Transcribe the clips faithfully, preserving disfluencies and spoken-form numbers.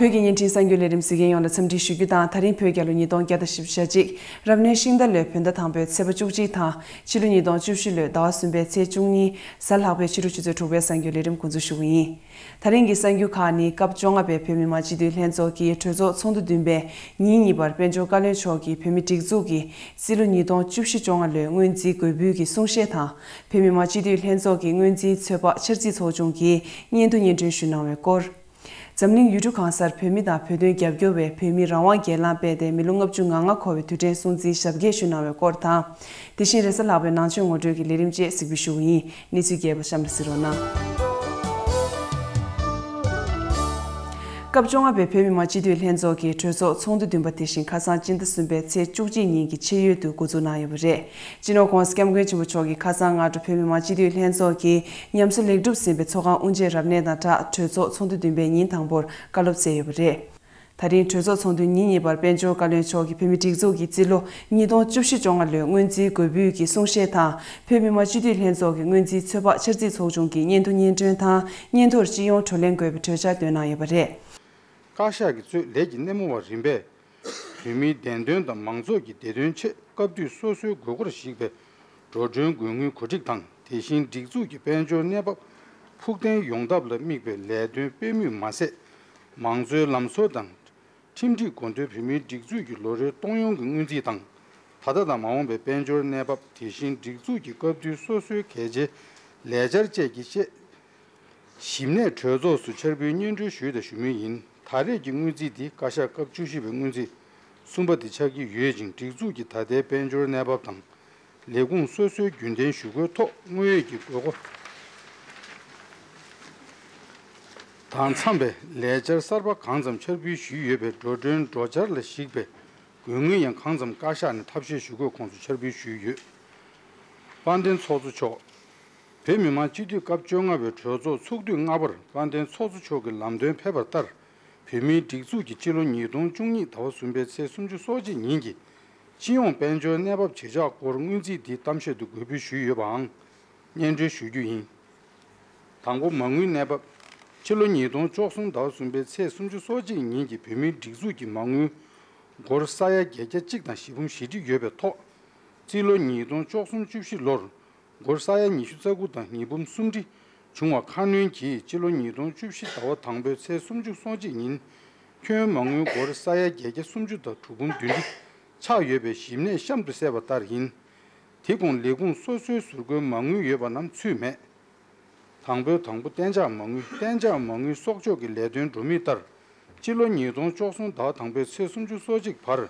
བོད་ཀྱི་བརྙན་འཕྲིན་གསར་འགྱུར་ལས་རིམ་གཟིགས་མཁན་ཡོངས་ལ་འཚམས་འདྲི་ཞུ་རྒྱུ་དང་། ད་རིང་བོད་རྒྱལ་ལོ་ཉིས་སྟོང་བརྒྱ་དང་བཞི་བཅུ་ཞེ་གཅིག་རབ་གནས་ཤིང་རྟ་ལོའི་བོད་ཟླ་དང་པོའི་ཚེས་པ་བཅུ་གཅིག་དང་། ཕྱི་ལོ་ཉིས་སྟོང་བཅུ་བཞི་ལོའི་ཟླ་བ་གསུམ་པའི་ཚེས་བཅུ་གཉིས། གཟའ་ལྷག་པའི་ཕྱི་དྲོ་ཆུ་ཚོད་དྲུག་པའི་གསར་འགྱུར་ལས་རིམ་འགོ་འཛུགས་ཞུ་གི་ཡིན། ད་རིང་གི་གསར་འགྱུར་ཁག་ནི། སྐབས་བཅོ་ལྔ་པའི་བོད་མི་མང་སྤྱི་འཐུས་ལྷན་ཚོགས་ཀྱི་གྲོས་ཚོགས་ཚོགས་འདུ་བདུན་པའི་ཉིན་གཉིས་པར་དཔལ་འབྱོར་བཀའ་བློན་མཆོག་གིས་བོད་མིའི་སྒྲིག་འཛུགས་ཀྱི་རྩིས་ལོ་ཉིས་སྟོང་བཅུ་བཞི་བཅོ་ལྔ་ལོའི་སྔོན་རྩིས་འགོད་འབུལ་གྱི་གསུང་བཤད་དང་། བོད་མི་མང་སྤྱི་འཐུས་ལྷན་ཚོགས་ཀྱི་སྔོན་རྩིས་ཚོད་དཔག་འཆར་རྩིས་ཚོགས་ཆུང་གི་སྙན་ཐོ་སྙན་སྒྲོན་ཞུས་གནང་བའི་སྐོར། འཛམ་གླིང་ཡུལ་གྲུ་གང་སར་བོད་མི་དང་བོད་དོན་རྒྱབ་སྐྱོར་བས་བོད་མིའི་རང་དབང་སྒེར་ལངས་སྤེལ་ཏེ་མི་ལོ་ལྔ་བཅུ་ང་ལྔ་འཁོར་བའི་དུས་དྲན་སྲུང་བརྩིའི་ཞབས་རྒྱས་ཞུས་གནང་བའི་སྐོར་དང་། དེ་བཞིན་རེས་གཟའ་ལྷག་པའི་ནང་ཆོས་ངོ་སྤྲོད་ཀྱི་ལས་རིམ་བཅས་གཟིགས་འབུལ་ཞུ་གི་ཡིན། གནས་ཚུལ་རྒྱས་པ་གཤམ་ལ་གཟིགས་རོགས་གནང་། སྐབས་བཅོ་ལྔ་པའི་བོད་མི་མང་སྤྱི་འཐུས་ལྷན་ཚོགས་ཀྱི་གྲོས་ཚོགས་ཚོགས་འདུ་བདུན་པ་དེ་བཞིན་ཁ་སང་སྤྱི་ཟླ་གསུམ་པའི་ཚེས་བཅུ་གཅིག་ཉིན་གྱི་ཕྱེད་ཡོལ་དུ་འགོ་འཛུགས་གནང་ཡོད་པ་རེད། སྤྱི་ནོར་༸གོང་ས་༸སྐྱབས་མགོན་ཆེན་པོ་མཆོག་གིས་ཁ་སང་སྔ་དྲོ་བོད་མི་མང་སྤྱི་འཐུས་ལྷན་ཚོགས་ཀྱི་ཉམས་གསོ་ལེགས་གྲུབ་ཟིན་པའི་ཚོགས་ཁང་དབུ་འབྱེད་རབ་གནས་དང་སྦྲགས་གྲོས་ཚོགས་ཚོགས་འདུ་བདུན་པའི་ཉིན་དང་པོར་བཀའ་སློབ་སྩལ་ཡོད་པ་རེད། ད་རིང་གྲོས་ཚོགས་ཚོགས་འདུ་ཉིན་གཉིས་པར་དཔལ་འབྱོར་བཀའ་བློན་མཆོག་གིས་བོད་མིའི་སྒྲིག་འཛུགས་ཀྱི་རྩིས་ལོ་ཉིས་སྟོང་བཅུ་བཞི་བཅོ་ལྔ་ལོའི་སྔོན་རྩིས་འགོད་འབུལ་གྱི་གསུང་བཤད་དང་། བོད་མི་མང་སྤྱི་འཐུས་ལྷན་ཚོགས་ཀྱི་སྔོན་རྩིས་ཚོད་དཔག་འཆར་རྩིས་ཚོགས་ཆུང་གི་སྙན་ཐོ་སྙན་སྒྲོན་དང་། སྙན་ཐོར་སྤྱི་ཡོངས་བགྲོ་གླེང་དགོས་པའི་གྲོས་འཆར་བཏོན་གནང་ཡོད་པ་རེད། བཀའ་ཤག་གི་གཙོས་ལས་ཀྱི་སྣེ་མོ་བ་རིམ་པས་བོད་མིའི་བདེན་དོན་དང་མང་ཚོགས་ཀྱི་བདེ་དོན་ཆེད་སྐབས་དུས་སོ་སོའི་དགོས་མཁོར་གཞིགས་པའི་འགྲོ་གྲོན་དགོས་དངུལ་གོ་སྒྲིག་དང་། དེ་བཞིན་སྒྲིག་འཛུགས་ཀྱི་དཔལ་འབྱོར་གནས་བབ་ཕུགས་བརྟན་ཡོང་ཐབས་ལ་དམིགས་པའི་ལས་དོན་སྤེལ་མུས་མ་ཟད། མང་གཙོའི་ལམ་སྲོལ་དང་། ཁྲིམས་སྒྲིག་འགོ་འདོན། བོད་མིའི་སྒྲིག་འཛུགས་ཀྱི་ལོ་རེའི་གཏོང་ཡོང་གི་སྔོན་རྩིས་དང་། ད་ལྟ་དང་མ་འོངས་པའི་དཔལ་འབྱོར་གནས་བབ། དེ་བཞིན་སྒྲིག་འཛུགས་ཀྱི་སྐབས་དུས་སོ་སོའི་གལ་ཆེའི་ལས་འཆར་བཅས་ཀྱི་ཆེད། ཞིབ་གནས་གྲོས་ཚོགས་སུ་འཆར་འབུལ་སྙན་སྒྲོན་ཞུས་དང་ཞུ་མུས་ཡིན། ད་རེས་ཀྱི་སྔོན་རྩིས་འདི་བཀའ་ཤག་སྐབས་བཅུ་བཞི་པའི་སྔོན་རྩིས་གསུམ་པ་དེ་ཆགས་ཀྱི་ཡོད་ཅིང་། སྒྲིག་འཛུགས་ཀྱི་ད་ལྟའི་དཔལ་འབྱོར་གནས་བབ་དང་། ལས་ཁུངས་སོ་སོའི་རྒྱུན་ལྡན་ཞུ་སྒོའི་ཐོག་དངོས་ཡོད་ཀྱི་དགོས་མཁོ་དང་འཚམས་པའི་ལས་འཆར་གསར་པ་གང་འཚམ་འཆར་འབུལ་ཞུས་ཡོད་པས། འགྲོ་གྲོན་འགྲོ་འཆར་ལ་གཞིགས་པའི་དགོས་དངུལ་ཡང་གང་འཚམ་བཀའ་ཤག་ནས་ཐབས་ཤེས་ཞུ་དགོས་ཁོངས་སུ་འཆར་འབུལ་ཞུས་ཡོད། དཔལ་ལྡན་ཚོགས་གཙོ་མཆོག་བོད་མི་མང་སྤྱི་འཐུས་སྐབས་བཅོ་ལྔ་པའི་གྲོས་ཚོགས་ཚོགས་དུས་ལྔ་པར་དཔལ་ལྡན་ཚོགས་གཙོ་མཆོག་གི་ལམ་སྟོན་ཕེབས་པ་ལྟར། བོད་མིའི་སྒྲིག་འཛུགས་ཀྱི་སྤྱི་ལོ་ཉིས་སྟོང་བཅུ་གཉིས་ཟླ་བ་གསུམ་པའི་ཚེས་སུམ་ཅུ་སོ་གཅིག་ཉིན་གྱི་སྤྱི་ཡོངས་དཔལ་འབྱོར་གནས་བབ་བྱེ་བྲག་སྐོར་སྔོན་རྩིས་འདི་གཏམ་བཤད་དུ་འགོད་འབུལ་ཞུས་ཡོད་པའང་སྙན་སྒྲོན་ཞུ་རྒྱུ་ཡིན། དང་པོ། མ་དངུལ་གནས་བབ། སྤྱི་ལོ་ཉིས་སྟོང་བཅུ་གསུམ་ཟླ་བ་གསུམ་པའི་ཚེས་སུམ་ཅུ་སོ་གཅིག་ཉིན་གྱི་བོད་མིའི་སྒྲིག་འཛུགས་ཀྱི་མ་དངུལ་སྒོར་ས་ཡ་བརྒྱད་བརྒྱ་གཅིག་དང་བཞི་འབུམ་བཞི་ཁྲི་ཡོད་པའི་ཐོག། རྩིས་ལོ་ཉིས་སྟོང་བཅུ་གསུམ་བཅུ་བཞི་ལོར་སྒོར་ས་ཡ་ཉི་ཤུ་རྩ་དགུ་དང་ཉིས་འབུམ་གསུམ་ཁྲི་བྱུང་བ་ཁ་སྣོན་གྱིས། སྤྱི་ལོ་ཉིས་སྟོང་བཅུ་བཞི་ཟླ་བ་དང་པོའི་ཚེས་སུམ་ཅུ་སོ་གཅིག་ཉིན་ཁྱོན་མ་དངུལ་སྒོར་ས་ཡ་བརྒྱད་བརྒྱ་སུམ་ཅུ་དང་དྲུག་འབུམ་བདུན་ཁྲི་ཆགས་ཡོད་པའི་ཞིབ་གནས་གཤམ་དུ་གསལ་བ་ལྟར་ཡིན། དེ་གོང་ལས་ཁུངས་སོ་སོའི་ཟུར་བཀོལ་མ་དངུལ་ཡོད་པ་རྣམས་ཚུད་མེད། དང་པོའི་དང་པོ། གཏན་འཇགས་མ་དངུལ། གཏན་འཇགས་མ་དངུལ་གསོག་འཇོག་གི་ལས་དོན་འགྲོ་མུས་ལྟར། སྤྱི་ལོ་ཉིས་སྟོང་བཅུ་གསུམ་ཟླ་བ་དང་པོའི་ཚེས་སུམ་ཅུ་སོ་གཅིག་བར།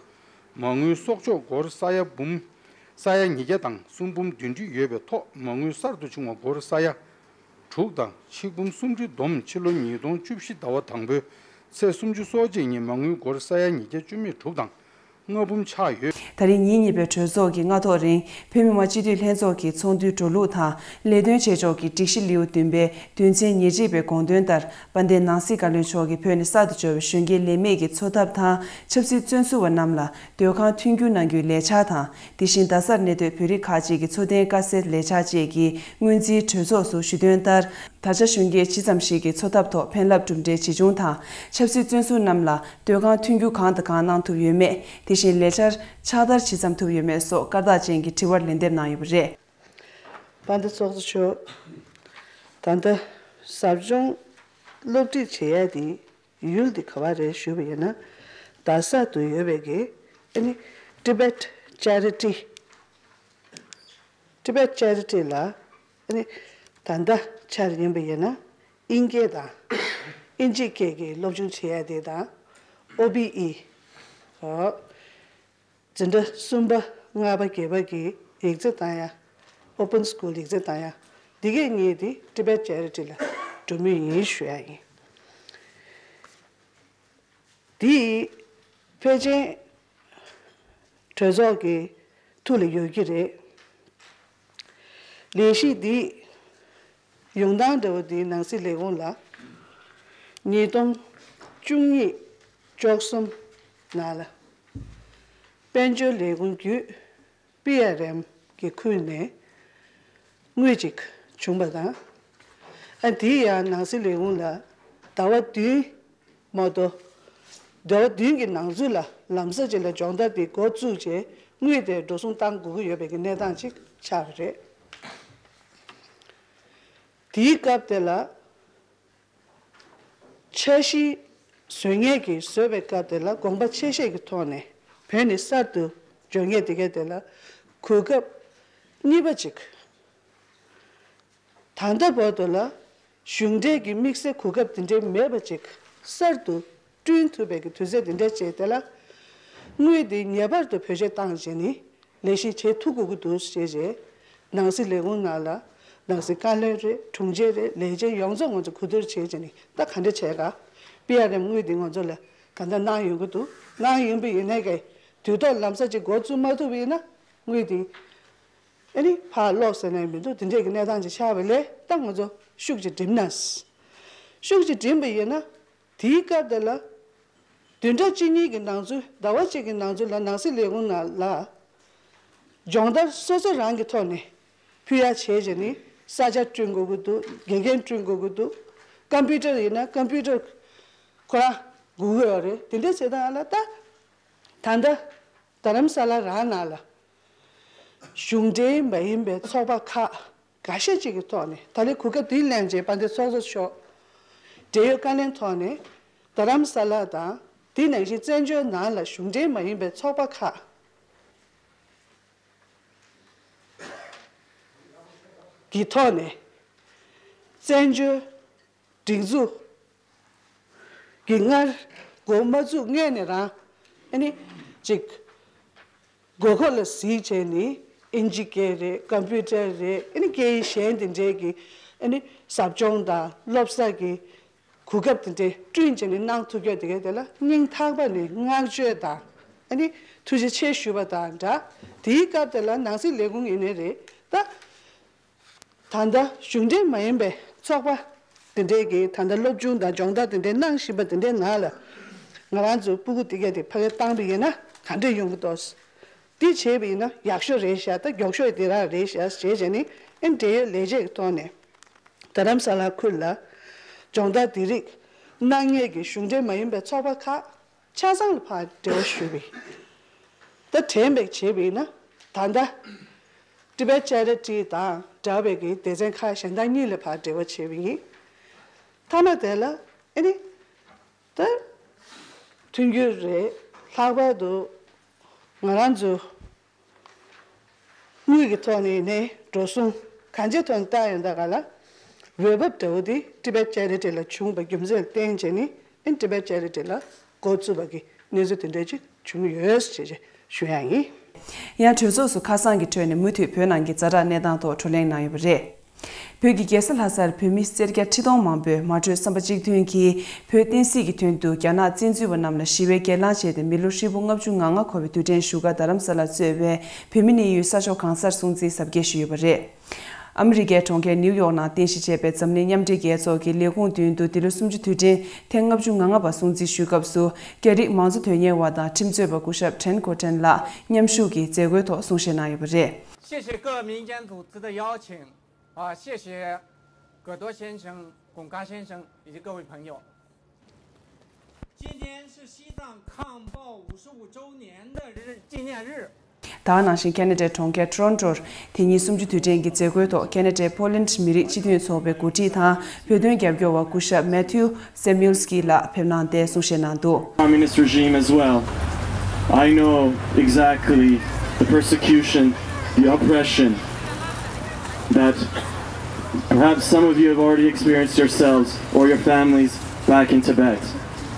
མ་དངུལ་གསོག་འཇོག་སྒོར་ས་ཡ་འབུམ། ས་ཡ་ཉིས་བརྒྱ་དང་གསུམ་འབུམ་བདུན་ཁྲི་ཡོད་པའི་ཐོག། མ་དངུལ་གསར་དུ་བྱུང་བ་སྒོར་ས་ཡ་དྲུག་དང་ཆིག་འབུམ་གསུམ་ཁྲི་བསྡོམས། ཕྱི་ལོ་ཉིས་སྟོང་བཅུ་བཞི་ཟླ་བ་དང་པོའི་ཚེས་སུམ་ཅུ་སོ་གཅིག་ཉིན་མ་དངུལ་སྒོར་ས་ཡ་ཉིས་བརྒྱ་བཅུ་མེད་དྲུག་དང་ལྔ་འབུམ་ཆགས་ཡོད། ད་རིང་ཉིན་གཉིས་པའི་གྲོས་ཚོགས་ཀྱི་སྔ་ཐོག་རིང་། བོད་མི་མང་སྤྱི་འཐུས་ལྷན་ཚོགས་ཀྱི་ཚོགས་འདུའི་འགྲོ་ལུགས་དང་། ལས་དོན་བྱེད་ཕྱོགས་ཀྱི་སྒྲིག་གཞི་ལེའུ་བདུན་པའི་དོན་ཚན་ཉེར་གཅིག་པའི་དགོངས་དོན་ལྟར། དཔལ་ལྡན་ནང་སྲིད་བཀའ་བློན་མཆོག་གིས་བོད་ནས་གསར་དུ་འབྱོར་བའི་གཞོན་སྐྱེས་ལས་མེད་ཀྱི་འཚོ་ཐབས་དང་ཆབ་སྲིད་བཙོན་ཟུར་བ་རྣམས་ལ་སྡོད་ཁང་མཐུན་འགྱུར་གནང་རྒྱུའི་ལས་འཆར་དང་། དེ་བཞིན་རྡ་སར་གནས་སྡོད་བོད་རིགས་ཁག་ཅིག་གི་འཚོ་རྟེན་དཀའ་སེལ་ལས་འཆར་བཅས་ཀྱི་སྔོན་རྩིས་གྲོས་ཚོགས་སུ་ཞུས་དོན་ལྟར། ད་ཆ་གཞོན་སྐྱེས་ཇི་ཙམ་ཞིག་གིས་འཚོ་ཐབས་ཐོག་ཕན་རླབས་གྲུབ་འབྲས་ཇི་བྱུང་དང་། ཆབ་སྲིད་བཙོན་ཟུར་རྣམས་ལ་སྡོད་ཁང་མཐུན་འགྱུར་གང་དང་གང་གནང་ཐུབ་ཡོད་མེད། དེ་བཞིན་ལས་འཆར་ཕྱག་བསྟར་ཇི་ཙམ་ཐུབ་ཡོད་མེད་སོགས་སྐར་རྟགས་ཅན་གྱི་དྲི་བར་ལན་འདེབས་གནང་ཡོད་པ་རེད། དཔལ་ལྡན་ཚོགས་གཙོ་མཆོག་ད་ལྟ་ཟབ་སྦྱོང་སློབ་ཁྲིད་བྱེད་ཡ་དེ་ཡུལ་འདི་ག་བ་རེད་ཞུས་པ་ཡིན་ན། རྡ་ས་དུ་ཡོད་པའི་གི་ཨ་ནི་Tibet Charity། Tibet Charity་ལ་ཨ་ནི་ད་ལྟ་ཆར་ཡིན་པ་ཡིན་ན་དབྱིན་སྐད་དང་དབྱིན་ཇི་སྐད་ཀྱི་སློབ་སྦྱོང་བྱེད་ཡ་དེ་དང་། ཨོ་བི་ཨི། འཛིན་གྲྭ་གསུམ་པ་ལྔ་པ་བརྒྱད་པ་གི་ཡིག་ཚད་བཏང་ཡ། Open School་ཡིག་ཚད་བཏང་ཡ། འདི་གས་གཉིས་དེ་Tibet Charity་ལ་འགྲོ་མུས་ཡིན་ཞུ་ཡ་ཡིན། དེ་ཕལ་ཆེར་གྲོས་ཚོགས་ཀྱི་ཐུགས་ལ་ཡོད་ཀྱི་རེད། ལས་གཞི་འདི་ཡོང་སྟངས་འདྲ་བོ་འདི་ནང་སྲིད་ལས་ཁུངས་ལ་ཉིས་སྟོང་བཅུ་གཉིས་བཅུ་གསུམ་ནང་ལ་དཔལ་འབྱོར་ལས་ཁུངས་བརྒྱུད་པི་ཨར་ཨེམ་གྱི་ཁུལ་ནས་དངུལ་ཅིག་བྱུང་བ་དང་། ཨ་དེ་ཡང་ནང་སྲིད་ལས་ཁུངས་ལ་ཟླ་བ་བདུན་མ་གཏོགས་ ཟླ་བ་བདུན་གྱི་ནང་ཚུད་ལ་ལམ་སང་ཅིག་ལ་སྦྱོང་བརྡར་དེ་འགོ་བཙུགས་རྗེས་དངུལ་དེ་འགྲོ་སོང་བཏང་དགོས་ཀྱི་ཡོད་པའི་གི་གནས་སྟངས་ཅིག་ཆགས་པ་རེད། དེའི་སྐབས་དེ་ལ་འཆར་གཞི་བཟོ་མཁན་གྱིས་བཟོས་པའི་སྐབས་དེ་ལ་དགོངས་པ་ཆེ་བཞེས་ཀྱི་ཐོག་ནས་བོད་ནས་གསར་དུ་འབྱོར་མཁན་དེ་ག་དེ་ལ་གོ་སྐབས་གཉིས་པ་ཅིག་ད་ལྟ་བར་དུ་ལ་གཞུང་འབྲེལ་གྱི་དམིགས་བསལ་གོ་སྐབས་དེ་འདྲའི་མེད་པ་ཅིག་གསར་དུ་བསྐྲུན་ཐུབ་པའི་གི་དུས་ཚོད་དེ་འདྲ་བྱས་དེ་ལ་དངུལ་དེ་ངེས་པར་དུ་བེད་སྤྱོད་བཏང་བྱས་ནས་ལས་གཞི་བྱེད་ཐུབ་དགོས་ཀྱི་འདུག་ཞེས་བྱས། ནང་སྲིད་ལས་ཁུངས་ནང་ལ་ནང་སྲིད་བཀའ་བློན་རེད། དྲུང་ཆེ་རེད། ལས་བྱེད་ཡོངས་རྫོགས་ང་ཚོ་གོ་བསྡུར་བྱས་བྱས་ནས་ད་ག་འདྲ་བྱས་ག་པི་ཨར་ཨེམ་དངུལ་དེ་ང་ཚོ་ལ་ག་འདྲ་གནང་ཡོང་གི་འདུག་གནང་ཡོང་པ་ཡིན་ནའི་གི་དུས་ཐོག་ལམ་སང་ཅིག་འགོ་བཙུགས་མ་ཐུབ་པ་ཡིན་ན་དངུལ་དེ་ཨ་ནི་ཕར་སློག་ཟེར་ནའི་མི་འདུག་དེ་འདྲས་ཀྱི་གནས་སྟངས་ཅིག་ཆགས་པ་ལས་ད་ང་ཚོ་ཤུགས་ཅིག་སྒྲིམ་ན། ཤུགས་ཅིག་སྒྲིམ་པ་ཡིན་ན་དེའི་སྐབས་དེ་ལ་བདུན་ཕྲག་གཅིག་གཉིས་ཀྱི་ནང་ཚུད་ཟླ་བ་གཅིག་གི་ནང་ཚུད་ལ་ནང་སྲིད་ལས་ཁུངས་ནང་ལ་སྦྱོང་བརྡར་སོ་སོ་རང་གི་ཐོག་ནས་ཕུལ་ཡ་བྱས་བྱས་ནས་ས་ཆ་བསྐྲུན་དགོས་ཀྱི་འདུག་དགེ་རྒན་བསྐྲུན་དགོས་ཀྱི་འདུག་ཀམ་པུ་ཊར་ཡིན་ན་ཀམ་པུ་ཊར་ཁོ་རང་དགོས་ཀྱི་ཡོད་རེད། དེ་འདྲས་བྱེད་སྟངས་ལ་ད་ད་ལྟ་རྡ་རམ་ས་ལ་རང་ནང་ལ་གཞུང་འབྲེལ་མ་ཡིན་པའི་ཚོགས་པ་ཁག་འགའ་ཤས་ཅིག་གི་ཐོག་ནས་ད་ལན་གོ་སྐབས་དེ་ལེན་རྗེས་དཔལ་ལྡན་ཚོགས་གཙོ་མཆོག་འབྲེལ་ཡོད་བཀའ་བློན་ཐོག་ནས་རྡ་རམ་ས་ལ་དང་དེ་ནང་བཞིན་བཙན་བྱོལ་ནང་ལ་གཞུང་འབྲེལ་མ་ཡིན་པའི་ཚོགས་པ་ཁག་གི་ཐོག་ནས་བཙན་བྱོལ་སྒྲིག་འཛུགས་ཀྱི་སྔར་འགོ་མ་བཙུགས་སྔོན་ནས་རང་ཨ་ནི་ཅིག་དགོས་མཁོ་ལ་གཟིགས་བྱས་ནས་ཨིན་ཇི་སྐད་རེད། ཀམ་པུ་ཊར་རེད། ཨ་ནི་སྐད་ཡིག་གཞན་དེ་འདྲའི་གི་ཨ་ནི་ཟབ་སྦྱོང་དང་སློབ་གསར་གྱི་གོ་སྐབས་དེ་འདྲའི་བསྐྲུན་བྱས་ནས་གནང་ཐུབ་རྒྱུ་དེ་ག་དེ་ལ་སྙིང་ཐག་པ་ནས་བསྔགས་བརྗོད་དང་ཨ་ནི་ཐུགས་རྗེ་ཆེ་ཞུ་བ་དང་འདྲ། དེའི་སྐབས་དེ་ལ་ནང་སྲིད་ལས་ཁུངས་ཡིན་ནའི་རེད། ད་ད་ལྟ་གཞུང་འབྲེལ་མ་ཡིན་པའི་ཚོགས་པ་དེ་འདྲས་ཀྱིས་ད་ལྟ་སློབ་སྦྱོང་དང་སྦྱོང་བརྡར་དེ་འདྲས་གནང་བཞིན་པ་དེ་འདྲའི་ནང་ལ་ང་རང་ཚོའི་སྤུ་གུ་དེ་གས་དེ་ཕ་གིར་བཏང་བ་ཡིན་ན་ག་འདྲས་ཡོང་གི་འདུག་འདི་བྱས་པ་ཡིན་ན་ཡག་ཤོས་རེད་ཤག་ད་མགྱོགས་ཤོས་དེ་རང་རེད་ཤག་ཞེས་བྱས་ནས་ཨེ་འབྲེལ་ཡོད་ལས་བྱེད་ཀྱི་ཐོག་ནས་རྡ་རམ་ས་ལ་ཁུལ་ལ་སྦྱོང་བརྡར་དེ་རིགས་གནང་མཁན་གྱི་གཞུང་འབྲེལ་མ་ཡིན་པའི་ཚོགས་པ་ཁག་ཆ་ཚང་ལ་ཕར་འབྲེལ་བ་ཞུས་པ་ཡིན། ད་དྲན་པ་བྱས་པ་ཡིན་ན་ད་ལྟ་Tibet Charity དང་འདྲ་བའི་གི་སྡེ་ཚན་ཁག་གཞན་དག་གཉིས་ལ་ཕར་འབྲེལ་བ་བྱས་པ་ཡིན། མཐའ་མ་དེ་ལ་ཨེ་ནི་ད་མཐུན་འགྱུར་རེད། ལྷག་པར་དུ་ང་རང་ཚོ་དངུལ་གྱི་ཐོག་ནས་ནས་འགྲོ་སོང་གང་ཅིའི་ཐོག་ནས་བཏང་ཡོང་ད་ག་ལ་འོས་འབབ་འདྲ་བོ་དེ་Tibet Charity ལ་བྱུང་བ་རྒྱུ་མཚན་ལ་བརྟེན་བྱས་ནས་ཨེ་Tibet Charity ལ་འགོ་བཙུགས་པ་གི་གནས་ཚུལ་དེ་འདྲ་ཅིག་བྱུང་ཡོད་ཅེས་ཞུ་ཡ་ཡིན། ཡང་གྲོས་ཚོགས་སུ་ཁ་སང་གི་ཁྲོད་ནས་མུ་མཐུད་བོད་ནང་གི་ཛ་དྲག་གནས་སྟངས་ཐོག་བགྲོ་གླེང་གནང་ཡོད་པ་རེད། བོད་ཀྱི་རྒྱལ་ས་ལྷ་སར་བོད་མི་སེར་སྐྱ་ཁྲི་སྟོང་མང་པོས་མ་གྲོས་བསམ་པ་གཅིག་མཐུན་གྱིས་བོད་བསྟན་སྲིད་ཀྱི་དོན་དུ་རྒྱ་ནག་བཙན་འཛུལ་བ་རྣམས་ལ་ཞི་བའི་སྒེར་ལངས་བྱས་ཏེ་མི་ལོ་ཧྲིལ་པོ་ལྔ་བཅུ་ང་ལྔ་འཁོར་བའི་དུས་དྲན་ཞུ་གར་རྡ་རམ་ས་ལར་གཙོས་པའི་བོད་མི་གནས་ཡུལ་ས་ཕྱོགས་གང་སར་སྲུང་བརྩི་གཟབ་རྒྱས་ཞུས་ཡོད་པ་རེད། ཨ་མི་རི་ཀའི་གྲོང་ཁྱེར་ནིའུ་ཡོག་ནང་རྟེན་གཞི་བྱས་པའི་འཛམ་གླིང་མཉམ་འབྲེལ་རྒྱལ་ཚོགས་ཀྱི་ལས་ཁུངས་མདུན་དུ་འདི་ལོ་གསུམ་བཅུ་དུས་དྲན་ཐེངས་ལྔ་བཅུ་ང་ལྔ་པ་སྲུང་བརྩི་ཞུས་སྐབས་སུ་རྒྱ་རིགས་མང་གཙོ་དོན་གཉེར་བ་དང་ཁྲིམས་རྩོད་པ་སྐུ་ཞབས་ཁྲེན་གོ་ཁྲེན་ལགས་མཉམ་ཞུགས་ཀྱིས་མཛད་སྒོའི་ཐོག་གསུང་བཤད་གནང་ཡོད་པ་རེད། 谢谢各民间组织的邀请。 啊，谢谢葛多先生、巩刚先生以及各位朋友。今天是西藏抗暴五十五周年的日纪念日。 ད་ག་ནང་བཞིན་ཁེ་ན་ཌའི་གྲོང་ཁྱེར་ཊོ་རོན་ཊོར་དེ་ཉིན་གསུམ་བཅུ་དུས་དྲན་གྱི་མཛད་སྒོའི་ཐོག་ཁེ་ན་ཌའི་ཕོ་ལན་མི་རིགས་སྤྱི་མཐུན་ཚོགས་པའི་འགོ་ཁྲིད་དང་བོད་དོན་རྒྱབ་སྐྱོར་བ་སྐུ་ཞབས་མེ་ཐིའུ་སེ་མིའུལ་སྐི་ལགས་ཕེབས་གནང་སྟེ་གསུང་བཤད་གནང་འདུག Communist regime as well. I know exactly the persecution, the oppression that perhaps some of you have already experienced yourselves or your families back in Tibet.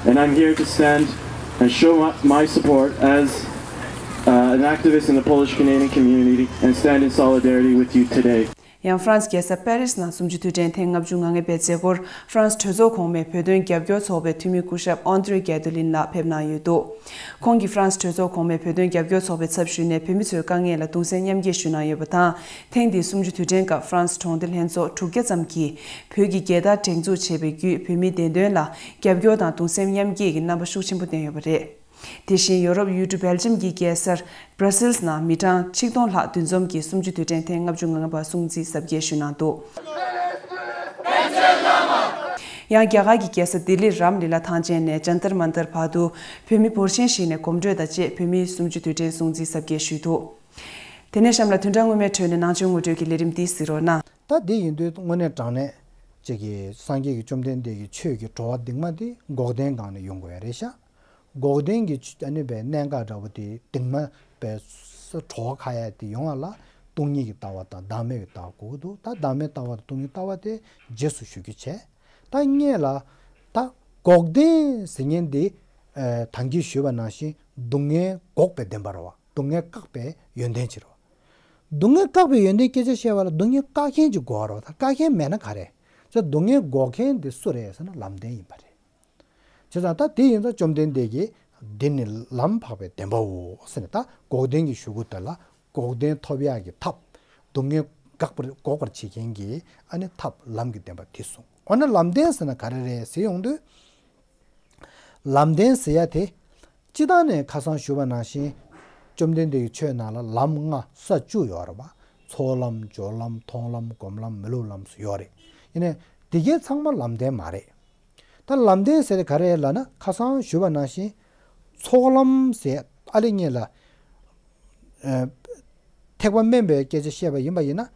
And I'm here to stand and show my, my support as uh, an activist in the Polish Canadian community and stand in solidarity with you today. ཡང་ཧྥ་རན་སི་རྒྱལ་ས་པེ་རིས་ནང་གསུམ་བཅུ་དུས་དྲན་ཐེངས་ལྔ་བཅུ་ང་ལྔ་པའི་མཛད་སྒོར་ཧྥ་རན་སི་གྲོས་ཚོགས་གོང་མའི་བོད་དོན་རྒྱབ་སྐྱོར་ཚོགས་པའི་འཐུས་མི་སྐུ་ཞབས་ཨན་ཏྲེ་གེ་ཏོ་ལིན་ལགས་ཕེབས་གནང་ཡོད་འདུག་ཁོང་གིས་ཧྥ་རན་སི་གྲོས་ཚོགས་གོང་མའི་བོད་དོན་རྒྱབ་སྐྱོར་ཚོགས་པའི་ཚབ་ཞུས་ནས་བོད་མི་ཚོའི་དཀའ་ངལ་ལ་གདུང་སེམས་མཉམ་སྐྱེད་ཞུས་གནང་ཡོད་པ་དང་། ཐེངས་འདིའི་གསུམ་བཅུ་དུས་དྲན་སྐབས་ཧྥ་རན་སི་གྲོང་སྡེ་ལྷན་ཚོགས་དྲུག་བརྒྱ་ཙམ་གྱིས་བོད་ཀྱི་རྒྱལ་དར་སྒྲེང་འཛུགས་བྱས་པའི་བརྒྱུད་བོད་མིའི་བདེན་དོན་ལ་རྒྱབ་སྐྱོར་དང་གདུང་སེམས་མཉམ་སྐྱེད་ཀྱི་རྣམ་པ་ཤུགས་ཆེན་པོ་བསྟན་ཡོད་པ་རེད། དེ་བཞིན་ཡོ་རོབ་ཡུལ་གྲུ་སྦེལ་ཇམ་གྱི་རྒྱལ་སར་Brussels ནང་མི་གྲངས་ཆིག་སྟོང་ལྷག་འདུ་འཛོམས་ཀྱིས་གསུམ་བཅུ་དུས་དྲན་ཐེངས་ལྔ་བཅུ་ང་ལྔ་པ་སྲུང་བརྩི་གཟབ་རྒྱས་ཞུས་གནང་འདུག་ཡང་རྒྱ་གར་གྱི་རྒྱལ་ས་ལྡི་ལི་རམ་ལི་ལ་ཐང་ཆེན་ནས་ཇན་ཏར་མན་ཏར་བར་དུ་བོད་མི་འབོར་ཆེན་ཞིག་ནས་གོམ་བགྲོད་དང་བཅས་བོད་མིའི་གསུམ་བཅུ་དུས་དྲན་སྲུང་བརྩི་གཟབ་རྒྱས་ཞུས་འདུག་དེ་ནས་གཤམ་ལ་བདུན་ཕྲག་སྔོན་མའི་གྲོས་ནས་ནང་ཆོས་ངོ་སྤྲོད་ཀྱི་ལས་རིམ་འདི་གཟིགས་རོགས་གནང་། ད་འདི་ཡིན་དུས་དངོས་གནས་དྲང་གནས་ཅིག་གི་སངས་རྒྱས་ཀྱི་བཅོམ་ལྡན་འདས་ཀྱི་ཆོས་ཀྱི་བྲོ་བ་འདུས་མ་འདི་འགོག་བདེན་སྒང་ནས་ཡོང་དགོས་ཡ་རེད་ཤག་འགོག་བདེན་གྱི་ཆ་ཨ་ནི་པའི་གནད་འགག་འདྲ་བོ་དེ་གདིང་མ་པའི་ས་བྲོ་བ་ཁ་ཡ་དེ་ཡོང་བ་ལ་སྟོང་ཉིད་ཀྱི་ལྟ་བ་དང་བདག་མེད་ཀྱི་ལྟ་བ་དགོས་ཀྱི་འདུག་ད་བདག་མེད་ལྟ་བ་དང་སྟོང་ཉིད་ལྟ་བ་དེ་རྗེས་སུ་ཞུ་རྒྱུ་བྱས། ད་སྔོན་ལ་ད་འགོག་བདེན་ཟེར་མཁན་དེ་ཨ་ད་གིན་ཞུས་པ་ནང་བཞིན་སྡུག་བསྔལ་འགོག་པའི་བདེན་པ་རེད་བ། སྡུག་བསྔལ་བཀག་པའི་ཡོན་ཏན་ཅིག་རེད་བ། སྡུག་བསྔལ་བཀག་པའི་ཡོན་ཏན་སྐད་ཆ་བཤད་པ་ལ་སྡུག་བསྔལ་བཀག་མཁན་ཅིག་དགོས་པ་རེད་བ། ད་བཀག་མཁན་མེད་ན་ག་རེ། ད་སྡུག་བསྔལ་འགོག་མཁན་དེ་སུ་རེད་ཟེར་ན་ལམ་བདེན་ཡིན་པ་རེད། བྱས་ཙང་ད་དེ་ཡིན་ཙང་བཅོམ་ལྡན་འདས་ཀྱིས་འདི་ནི་ལམ་འཕགས་པའི་བདེན་པའོ་ཟེར་ནས། ད་འགོག་བདེན་གྱི་གཞུག་གུ་དེ་ལ་འགོག་བདེན་ཐོབ་ཡག་གི་ཐབས། སྡུག་བསྔལ་འགག་པར་འགོག་པར་བྱེད་མཁན་གྱི་ཨ་ནི་ཐབས་ལམ་གྱི་བདེན་པ་དེ་གསུངས། འོ་ན་ལམ་བདེན་ཟེར་ན་ག་རེ་རེད་ཟེར་ཡོང་དུས། ལམ་བདེན་ཟེར་ཡ་དེ། སྤྱིར་བཏང་ནས་ཁ་སང་ཞུས་པ་ནང་བཞིན། བཅོམ་ལྡན་འདས་ཀྱི་ཆོས་ནང་ལ་ལམ་ལྔ་ས་བཅུ་ཡོད་རེད་བ། ཚོགས་ལམ། སྦྱོར་ལམ། མཐོང་ལམ། སྒོམ་ལམ། མི་སློབ་ལམ་སོགས་ཡོད་རེད། ཡིན་ནའི་འདི་གའི་ཚང་མ་ལམ་བདེན་མ་རེད། ད་ལམ་བདེན་ཟེར་དེ་ག་རེ་ལབ་ན། ཁ་སང་ཞུས་པ་ནང་བཞིན། ཚོགས་ལམ་ཟེར་ཨ་ལེ་ངེད་ལ། ཨ། ཐེག་པ་དམན་པའི་སྐད་ཆ་བཤད་པ་ཡིན་པ་ཡིན་ན།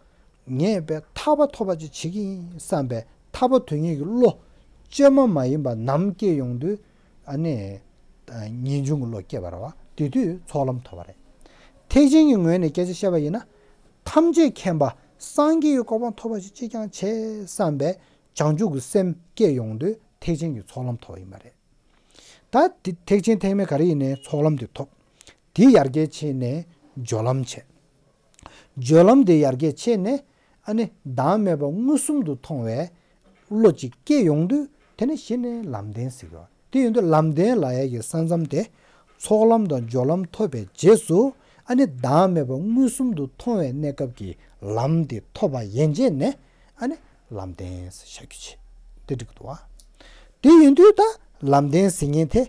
ངས་པའི་ཐར་པ་ཐོབ་པ་ཅིག་བྱེད་ཀྱི་ཡིན་བསམ་པའི་ཐར་པ་དོན་གཉེར་གྱི་བློ་བཅོས་མ་མ་ཡིན་པ་ནམ་སྐྱེ་ཡོང་དུས། ཨ་ནི། ངེས་འབྱུང་གི་བློ་སྐྱེ་བ་རེད་བ། དེ་དུས་ཚོགས་ལམ་ཐོབ་པ་རེད། ཐེག་ཆེན་གྱི་ངོས་ནས་སྐད་ཆ་བཤད་པ་ཡིན་ན། ཐམས་ཅད་མཁྱེན་པ་སངས་རྒྱས་ཀྱི་གོ་འཕང་ཐོབ་པ་ཞིག་ཅིས་ཀྱང་བྱེད་བསམ་པའི་བྱང་ཆུབ་ཀྱི་སེམས་སྐྱེ་ཡོང་དུས་ཐེག་ཆེན་གྱི་ཚོགས་ལམ་ཐོབ་པ་ཡིན་པ་རེད། ད་དེ་ཐེག་ཆེན་ཐེག་དམན་ག་རེ་ཡིན་ནའི་ཚོགས་ལམ་དེ་ཐོབ། དེ་ཡར་རྒྱས་ཕྱིན་ནས་སྦྱོར་ལམ་བྱས། སྦྱོར་ལམ་དེ་ཡར་རྒྱས་ཕྱིན་ནས་ཨ་ནི་བདག་མེད་པ་མངོན་སུམ་དུ་མཐོང་བའི་བློ་ཅིག་སྐྱེ་ཡོང་དུས། དེ་ནི་གཞི་ནས་ལམ་བདེན་ཟེར་གྱི་ཡོད། དེ་ཡིན་དུས་ལམ་བདེན་ལབ་ཡ་གི་ས་མཚམས་དེ། ཚོགས་ལམ་དང་སྦྱོར་ལམ་ཐོབ་པའི་རྗེས་སུ། ཨ་ནི་བདག་མེད་པ་མངོན་སུམ་དུ་མཐོང་བའི་གནས་སྐབས་ཀྱི་ལམ་དེ་ཐོབ་པ་ཡན་ཆད་ནས། ཨ་ནི་ལམ་བདེན་ཟེར་བྱ་རྒྱུ་བྱེད། དེ་འགྲིག་གི་འདུག་བ། དེ་ཡིན་དུས་ད་ལམ་བདེན་ཟེར་མཁན་དེ།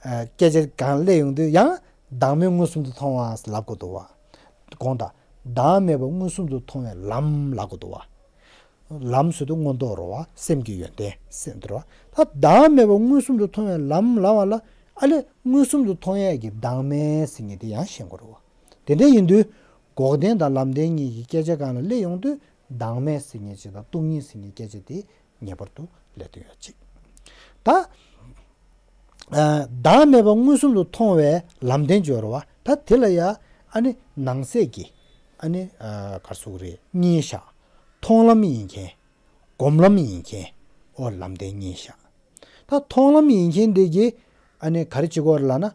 ཨ། སྐད་ཆ་སྒང་སླེབས་ཡོང་དུས་ཡང་བདག་མེད་མངོན་སུམ་དུ་མཐོང་བ་ལབ་དགོས་འདུག་བ། དགོངས་དག། བདག་མེད་པ་མངོན་སུམ་དུ་མཐོང་བའི་ལམ་ལབ་དགོས་འདུག་བ། ལམ་ཟེར་དུས་མངོན་རྟོགས་རེད་བ། སེམས་ཀྱི་ཡོན་ཏན་ཟེར་འདི་རེད་བ། ད་བདག་མེད་པ་མངོན་སུམ་དུ་མཐོང་བའི་ལམ་ལབ་པ་ལ། ཨ་ལས་མངོན་སུམ་དུ་མཐོང་ཡས་ཀྱི་བདག་མེད་ཟེར་མཁན་དེ་ཡང་ཤེས་དགོས་རེད་བ། དེ་འདྲ་ཡིན་དུས། འགོག་བདེན་དང་ལམ་བདེན་གཉིས་ཀྱི་སྐད་ཆ་སྒང་ལ་སླེབས་ཡོང་དུས། བདག་མེད་ཟེར་མཁན་ཅིག་དང་སྟོང་ཉིད་ཟེར་མཁན་སྐད་ཆ་དེ་ངེས་པར་དུ་སླེབས་བསྡད་ཡོད་ཅིག་ད། ཨ། བདག་མེད་པ་མངོན་སུམ་དུ་མཐོང་བའི་ལམ་བདེན་སྦྱོར་བ། ད་དེ་ལ་ཡ། ཨ་ནི་ནང་གསེས་ཀྱི། ཨ་ནི། ཨ། ག་རེ་ཟེར་དགོས་རེད། གཉིས་བཞག་མཐོང་ལམ་ཡིན་མཁན། སྒོམ་ལམ་ཡིན་མཁན། ཨོ། ལམ་བདེན་གཉིས་བཞག་ད་མཐོང་ལམ་ཡིན་མཁན་དེ་གིས། ཨ་ནི་ག་རེ་བྱེད་དགོས་རེད་ལབ་ན།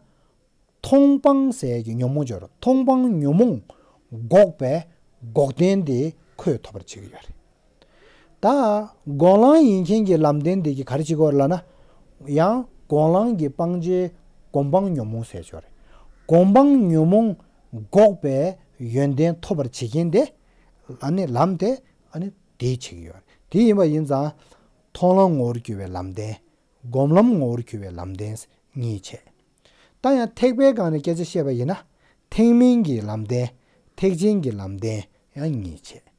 མཐོང་སྤང་ཟེར་གྱི་ཉོན་མོངས་སྦྱོར། མཐོང་སྤང་ཉོན་མོངས་འགོག་པའི་འགོག་བདེན་དེ་ཁོས་ཐོབ་པར་བྱེད་ཀྱི་ཡོད་རེད། ད་སྒོམ་ལམ་ཡིན་མཁན་གྱི་ལམ་བདེན་དེ་གིས་ག་རེ་བྱེད་ཀྱི་ཡོད་རེད་ལབ་ན། ཡང་སྒོམ་ལམ་གྱི་སྤང་བྱའི་སྒོམ་སྤང་ཉོན་མོངས་ཟེར་གྱི་ཡོད་རེད། སྒོམ་སྤང་ཉོན་མོངས་འགོག་པའི་ཡོན་ཏན་ཐོབ་པར་བྱེད་མཁན་དེ། ཨ་ནི་ལམ་དེ། ཨ་ནི་དེ་བྱེད་ཀྱི་ཡོད་རེད། དེ་ཡིན་པ་ཡིན་ཙང་། མཐོང་ལམ་ངོ་བོར་གྱུར་པའི་ལམ་བདེན། སྒོམ་ལམ་ངོ་བོར་གྱུར་པའི་ལམ་བདེན་གཉིས་བྱས། ད་ཡང་ཐེག་པའི་སྒང་ནས་སྐད་ཆ་བཤད་པ་ཡིན་ན། ཐེག་དམན་གྱི་ལམ་བདེན། ཐེག་ཆེན་གྱི་ལམ་བདེན་ཡང་གཉིས་བྱས།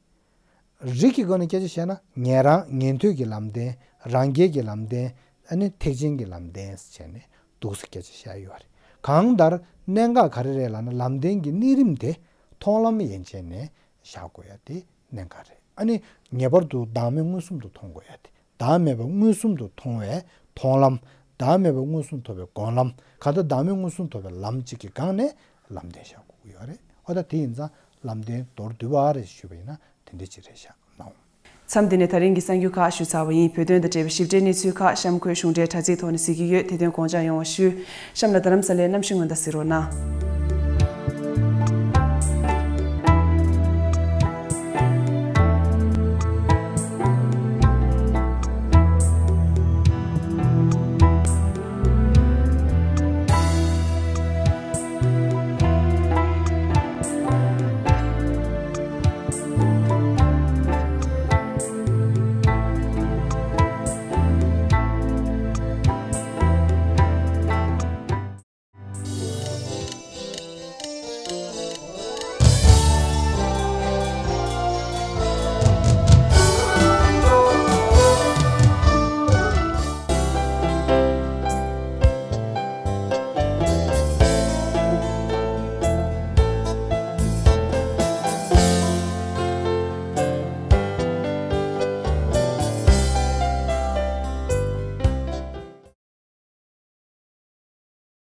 རིགས་ཀྱི་སྒོ་ནས་སྐད་ཆ་བཤད་ན། ཉན་རང་ཉན་ཐོས་ཀྱི་ལམ་བདེན། རང་རྒྱལ་གྱི་ལམ་བདེན། ཨ་ནི་ཐེག་ཆེན་གྱི་ལམ་བདེན་བྱས་ནས་འདུག་སེ་སྐད་ཆ་བཤད་ཡོད་རེད། གང་ལྟར་གནད་འགག་ག་རེ་རེད་ལབ་ན། ལམ་བདེན་གྱི་གནས་རིམ་དེ་མཐོང་ལམ་ཡན་ཆད་ནས་བཞག་དགོས་ཡ་དེ་གནད་འགག་རེད། ཨ་ནི་ངེས་པར་དུ་བདག་མེད་མངོན་སུམ་དུ་མཐོང་དགོས་ཡ་དེ། བདག་མེད་པ་མངོན་སུམ་དུ་མཐོང་བའི་མཐོང་ལམ། བདག་མེད་པ་མངོན་སུམ་ཐོབ་པའི་སྒོམ་ལམ། གང་ལྟར་བདག་མེད་མངོན་སུམ་ཐོབ་པའི་ལམ་གཅིག་གི་སྒང་ནས་ལམ་བདེན་བཞག་དགོས་ཀྱི་ཡོད་རེད། འོ་ད་དེ་ཡིན་ཙང་ལམ་བདེན་མདོར་བསྡུས་པ་རེ་ཞུས་པ་ཡིན་ན་དེ་འདྲ་ཅིག་རེད་བཞག་གནང་། མཚམས་འདི་ནས་ད་རིང་གི་གསར་འགྱུར་ཁག་ཞུས་ཚར་བ་ཡིན། བོད་དོན་དང་འབྲེལ་བའི་ཞིབ་ཕྲའི་གནས་ཚུལ་ཁག་གཤམ་འཁོད་གཞུང་འབྲེལ་དྲ་ཚིགས་ཐོག་ནས་གཟིགས་ཀྱི་ཡོད། དེ་དོན་དགོངས་འཇགས་ཡོང་བ་ཞུ། གཤམ་ལ་རྡ་རམ་ས་ལའི་གནམ་གཤིས་སྔོན་བརྡ་གཟིགས་རོགས་གནང་།